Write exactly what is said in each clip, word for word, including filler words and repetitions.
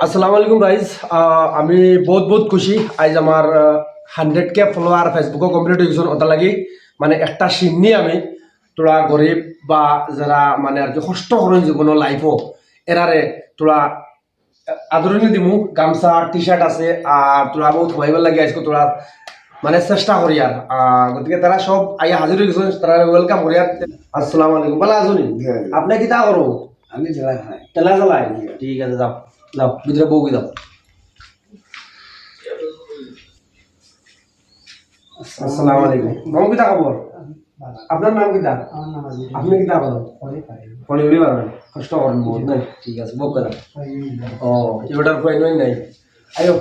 আসসালামু আলাইকুম গাইস, আমি বহুত বহুত খুশি। আইজ আমার হান্ড্রেড কে ফলোয়ার ফেসবুকো কমপ্লিট অই গেছইন। ওটা লাগি মানে একটা শিন্নি আমি থোড়া গরিব বা যারা মানে আর কি কষ্ট করইন জীবনর লাইফো, এরারে থোড়া আদরণি দিমু। গামছা, টি শার্ট আছে, আর থোড়া বহুত খাওয়াইবার লাগি আইজকে থোড়া মানে চেষ্টা করিয়ার। আহ, গতিকে তারা সব আইয়া হাজির অই গেছইন, তারা ওয়েলকাম করিয়ার। আসসালামু আলাইকুম, ভালা আছইন নি? জি, জি। আপনে কিতা করো? আমি ঠেলা চালাই। ঠেলা চালাই? জি। ঠিক আছে, যাও, যাও, ভিতরে বউগি যাও। আসসালামু আলাইকুম। মামু, কিতা খবর? ভালা। আপনার নাম কিতা? আমার নাম আজিজ। আপনি কিতা করেন? পড়ি পারি। পড়ি উড়ি পারেন? কষ্ট করেন বহুত, না? ঠিক আছে, বউগি যাও। পড়ি উড়ি পারি। ও, ইটার কই নই নাই? আইও।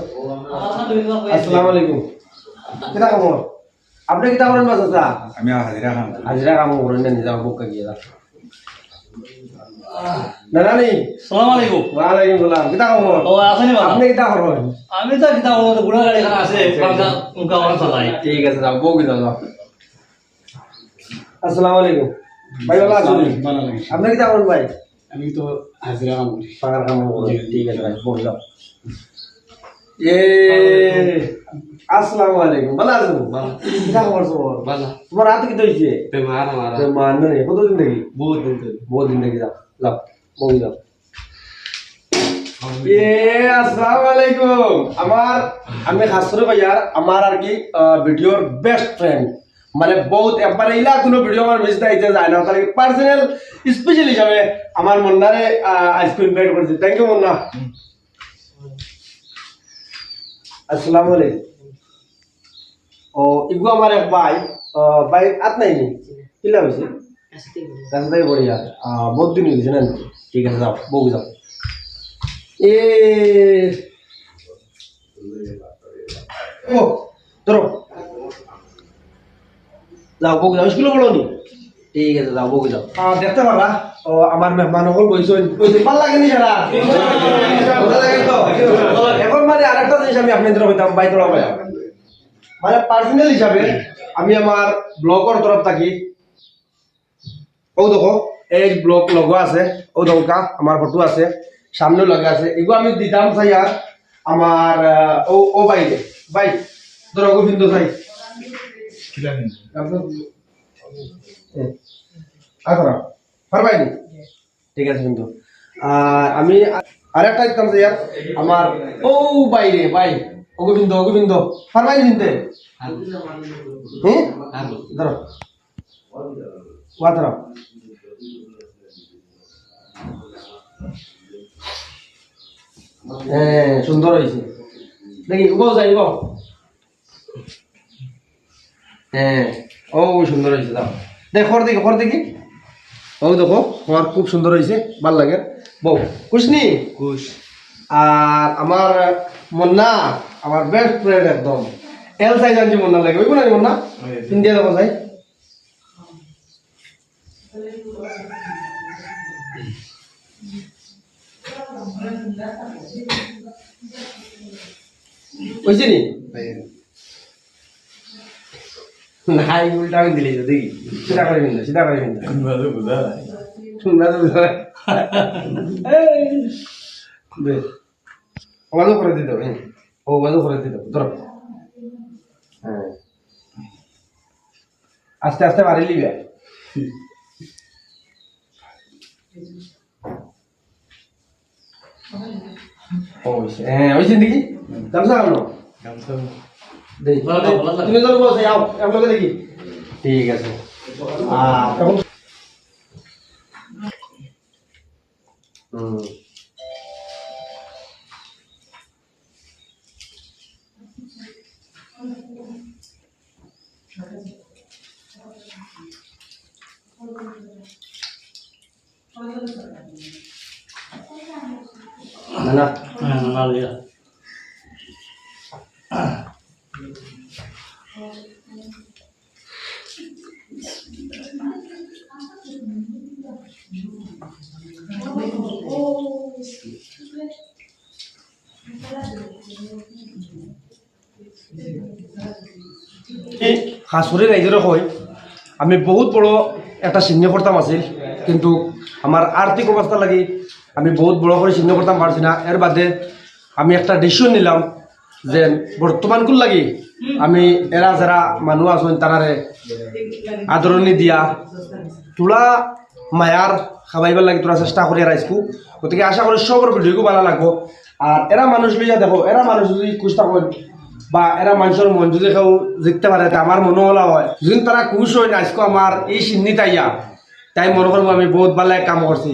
আসসালামু আলাইকুম। কিতা খবর? আপনি কিতা করেন বা চাচা? আমি আর হাজিরা কাম করি। হাজিরা কাম করেন না, নিজে বউগি গিয়া যাও। না, না, নি। সালাম আলাইকুম। ওয়ালাইকুম সালাম। কিতা খবর? ও, আছেন নি বাবা? আপনি কিতা করেন? আমি তো কিতা করবো, তো বুড়া গাড়ি খান আছে, আচ্ছা, বাংলা আচ্ছা। মুখা আমার চালাই। ঠিক আছে, যাও, বউগি যাও, যাও। আসসালামু আলাইকুম। ভাই, ভালা আছইন নি? ভালা লাগে। আপনি কিতা করেন ভাই? আমি তো হাজিরা কাম করি। পাকার কাম করেন। জি। ঠিক আছে ভাই, বউগি যাও। এ, আসসালামু আলাইকুম। ভালা আছো? ভালা। কিতা খবর সবর? ভালা। তোমার আতো কিতা অইছে? বেমার আমার। বেমার না নি? কতদিন থাকি? বহুত দিন থাকি। বহুত দিন থাকি, যাও। যাও, বউগি যাও। এ, আসসালামু আলাইকুম। আমার, আমি খাস করি কইয়ার, আমার আর কি, আহ, ভিডিওর বেস্ট ফ্রেন্ড। মানে বহুত একবারে ইলা কুনু ভিডিও আমার মিস দিতে যায় না। তাইলে পার্সোনাল স্পেশাল হিসাবে আমার মুন্নারে, আহ, আইজকে ইনভাইট করছি। Thank you Munna. আসসালামু আলাইকুম। ও, ইগু আমার এক ভাই, ও, ভাই আত নাই নি? কিলা অইছে? রাস্তায় পড়িয়া। আহ, বহুত দিন অই গেছে না? ঠিক আছে, যাও, বউগি যাও। এ, ও, ধরো। যাও, বউগি যাও, স্কুলো পড়ো নি? ঠিক আছে, যাও, বউগি যাও। আহ, দেখতে পারবা, ও, আমার মেহমান অকল বইছইন, বইছইন, ভালা লাগে নি সারা? ভালা লাগে তো? এখন মানে আরেকটা জিনিস আমি আপনাদের কইতাম, ভাই, তোরা ভাই। মানে পার্সোনাল হিসাবে আমি আমার ব্লগর তরফ থাকি, ও দেখো, এই ব্লগ লোগো আছে, ও দেখো কা, আমার ফটো আছে, সামনেও লাগা আছে। এগু আমি দিতাম চাইয়ার আমার, আহ, ও, ও ভাইরে, ভাই, ধরো, গোবিন্দ ভাই। কিলা কিন্তু? এ, আ, ধরো, পারবায় নি? ঠিক আছে কিন্তু। আর আমি আ-, আরেকটা দিতাম চাইয়ার, আমার ও ভাইরে, ভাই, ও গোবিন্দ, ও গোবিন্দ, পারবায় নি নিতে? হুম? ধরো। ওয়া ধরো। হ্যাঁ, সুন্দর অইছে। দেখি, উবাও যাই, উবাও। হ্যাঁ, ও সুন্দর অইছে, দাও। দেখ, কর দেখি, কর দেখি। ও দেখো, আমার খুব সুন্দর অইছে, ভালা লাগে। বউ, খুশ নি? খুশ। আর আমার মুন্না, আমার বেস্ট ফ্রেন্ড একদম। এল সাইজ আনছি মুন্নার লাগি। অইবো না নি মুন্না? অইবো। পিন্দিয়া দেখো চাই। অইছে নি? নাই, উল্টা আমি দিলে তো দেখি। সিধা করি পিন্দো, সিধা করি পিন্দো। সুন্দর তো বুঝা যায়। সুন্দর তো বুঝা যায়। এই, দে। আওয়াজও করে দিতে হবে, হ্যাঁ। ও, আওয়াজও করে দিতে হবে, ধরো। হ্যাঁ। আস্তে আস্তে বাড়ি লিবে। ও, অইছে। হ্যাঁ, অইছে দেখি। গামছা আনো। গামছা। দেই। বলো, বলো, বলো। তুমি ধরো, বসে যাও। এক লগে দেখি। ঠিক আছে। আহ, তখন হুম। না, না। হ্যাঁ, না, না, না। খাস করি রাইজরে কই, আমি বহুত বড় একটা শিন্নি করতাম আছিল, কিন্তু আমার আর্থিক অবস্থা লাগি আমি বহুত বড় করি শিন্নি করতাম পারছি না। এর বাদে আমি একটা ডিসিশন নিলাম যে বর্তমানকুর লাগি আমি এরা যেরা মানুষ আছইন তারারে আদরণি দিয়া থুড়া মায়ার খাবাইবার লাগি থুড়া চেষ্টা করিয়ার আইজকু। গতিকে আশা করি সবর ভিডিওগু ভালা লাগবো। আর এরা মানুষ লইয়া দেখো, এরা মানুষ যদি খুশ থাকইন বা এরা মানষর মন যদি কেউ জিততে পারে, তে আমার মনো অলা অয়, যদি তারা খুশ অইন আইজকু আমার এই সিন্নিত আইয়া, তাইন মনো করবো আমি বউত ভালা এক কাম করছি।